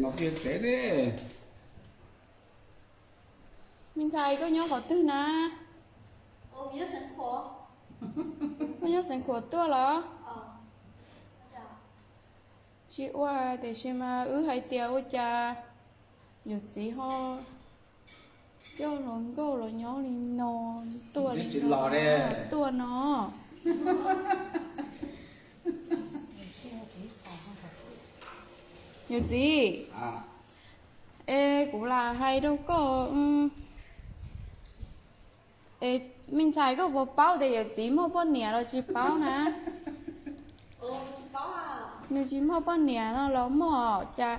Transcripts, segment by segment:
no tsev ne. Me ntxhais, koj nyob qhov twg na? Koj nyob Xeev Khuam tuaj los? Tsis ua, tiam sis mas wb hais tias ua cas yawm txiv ho coj hluas nkauj los nyob li no, tuaj li no, tuaj no. Yawm txiv, es kuv lam hais rau koj, es me ntxhais, koj puas paub tias yawm txiv muaj poj niam los tsis paub na? Nws tsis muaj poj niam no los muaj, cas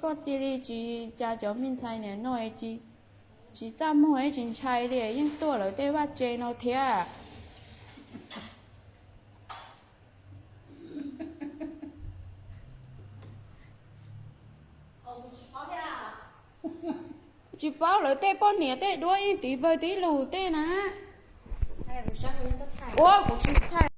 koj cia li tsis, cas cov me ntxhais niam no tsis txaj muag, tsis ntshai li, yeej tuaj lawv tej vaj tse no thiab. Tsis paub lawv tej poj niam tej duab yeej tiv pawg tib lus tej na. Ua kuv tsis thaij.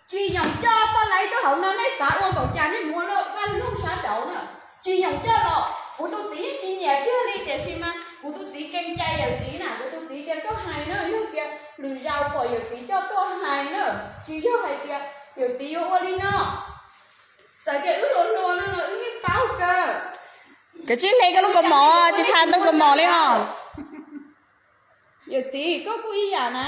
Tsis nyoos coj poj laib tuaj hauv no, nej xav ua npaum cas nej mus ua Vaj Loog sab nraud na. Tsis nyoos coj los, kuv tus txiv yeej tsis nyiam kiag li, tiam sis mas kuv tus txiv kees cai yawm txiv na, kuv tus txiv tias koj hais na, yog tias lwm zaus pom yawm txiv coj tuaj hais na, tsis yog hais tias yawm txiv yuav ua li no. Txawm tias wb hluas hluas no los wb yeej paub kawg. Kav tsij hle koj lub kaus mom, tsis tas ntau kaus mom li os. Yawm txiv, koj kuj ib yam na,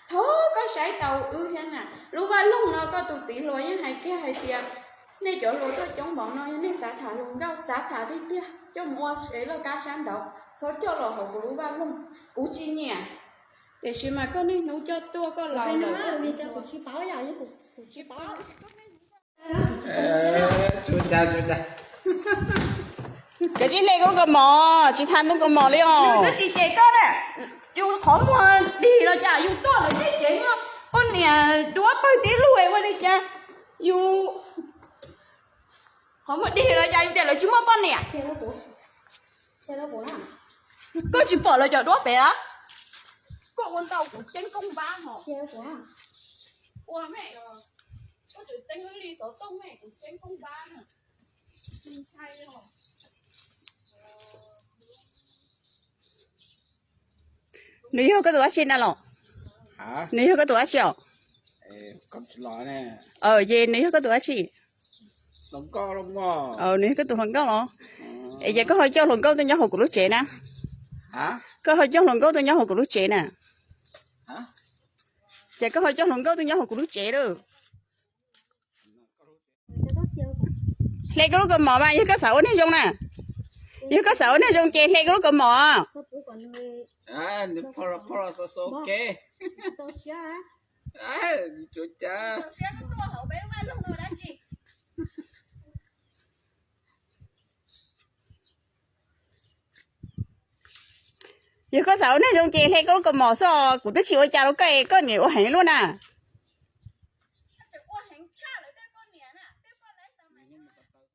thov koj saib tau wb thiab na. Lub Vaj Loog no koj tus txiv hluas yeej hais kiag hais tias nej cov hluas tuaj coob npaum no, yog nej xav tham hluas nkauj xav tham tiag tiag coj mus ua tsev laj kab sab nraud, txhob coj los hauv kuv lub Vaj Loog. Kuv tsis nyiam, tiam sis mas koj niaj hnub coj tuaj koj laus lawm. Kav tsij hle koj lub kaus mom, tsis tas ntau kaus mom li os. Twb tsis cem koj na, yus qhov muag dig los cas, yus tuaj lawv tej tsev muaj poj niam duab pawg tib lus ua li cas, yus qhov muag dig los cas yus tias lawv tsis muaj poj niam. Koj tsis pom lawv cov duab pem los? Koj ua ntau kuv ceeb koob npab hos. Ua me, koj tseem txeeb wb li xov tooj me, kuv ceeb koob npab. Nws yog koj tus dab tsi na los? Nws yog koj tus dab tsi os? Ces nws yog koj tus dab tsi? Nws yog koj tus hluas nkauj los? Es ces koj ho coj hluas nkauj tuaj nyob hauv kuv lub tsev na? Koj ho coj hluas nkauj tuaj nyob hauv kuv lub tsev na? Ces koj ho coj hluas nkauj tuaj nyob hauv kuv lub tsev lawm. Hle koj lub kaus mom mas, yog koj xav ua neeg zoo na. Yog koj xav ua neeg zoo ces hle koj lub kaus mom. Yog koj xav ua neeg zoo ces hle koj lub kaus mom xwb os, kuv twb tsis ua cas rau koj, koj niam ua heev luaj na.